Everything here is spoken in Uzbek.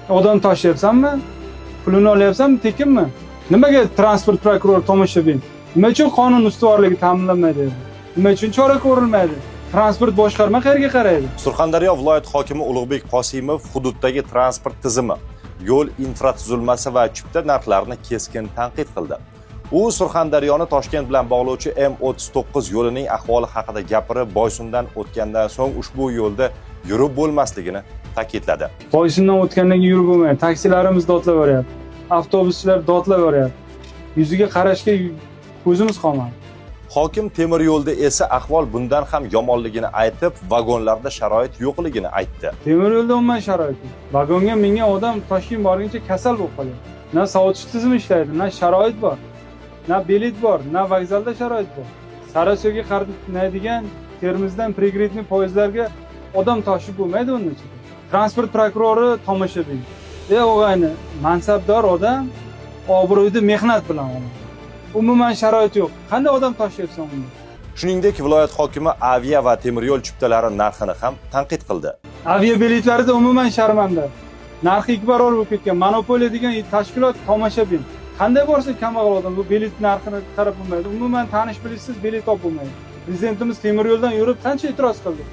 Odam toshyapsanmi? Pulini olyapsanmi, tekinmi? Nimaga transport prokurori tomoshabin? Nima uchun qonun ustuvorligi ta'minlanmaydi? Nima uchun chora ko'rilmaydi? Transport boshqarma qayerga qaraydi? Surxondaryo viloyat hokimi Ulug'bek Qosimov hududdagi transport tizimi, yo'l infratuzilmasi va chipta narxlarini keskin tanqid qildi. U Surxondaryoni Toshkent bilan bog'lovchi M39 yo'lining ahvoli haqida gapirib, Boysundan o'tgandan so'ng ushbu yo'lda yurib bo'lmasligini ta'kidladi. Boysundan o'tgandan keyin yurib bo'lmaydi. Taksilarimiz dodlab yuboryapti. Avtobuschilar dodlab yuboryapti. Yuziga qarashga ko'zimiz qolmadi. Hokim temir yo'lda esa ahvol bundan ham yomonligini aytib, vagonlarda sharoit yo'qligini aytdi. Temir yo'lda umuman sharoit yo'q. Vagonga mingan odam Toshkent borguncha kasal bo'lib qoladi. Na sovutish tizimi ishlaydi, na sharoit bor, na bilet bor, na vokzalda sharoit bor. Sariosiyoga qatnaydigan Termizdan пригородный poyezdlarga odam toshib bo'lmaydi uni ichida. Transport prokurori tomoshabin. E og'ayni, mansabdor odam obro'yni mehnat bilan oladi. Umuman sharoit yo'q. Qanday odam toshyapsan unda? Shuningdek, viloyat hokimi avia va temir yo'l chiptalari narxini ham tanqid qildi. Aviabiletlarida umuman sharmanda. Narxi 2 barobar bo'lib ketgan. Monopoliya degan tashkilot tomoshabin. Qanday borsa kambag'al odam bu bilet narxini qarab bo'lmaydi. Umuman tanish bilishsiz bilet topib bo'lmaydi. Prezidentimiz temir yo'ldan yurib qancha e'tiroz qildi.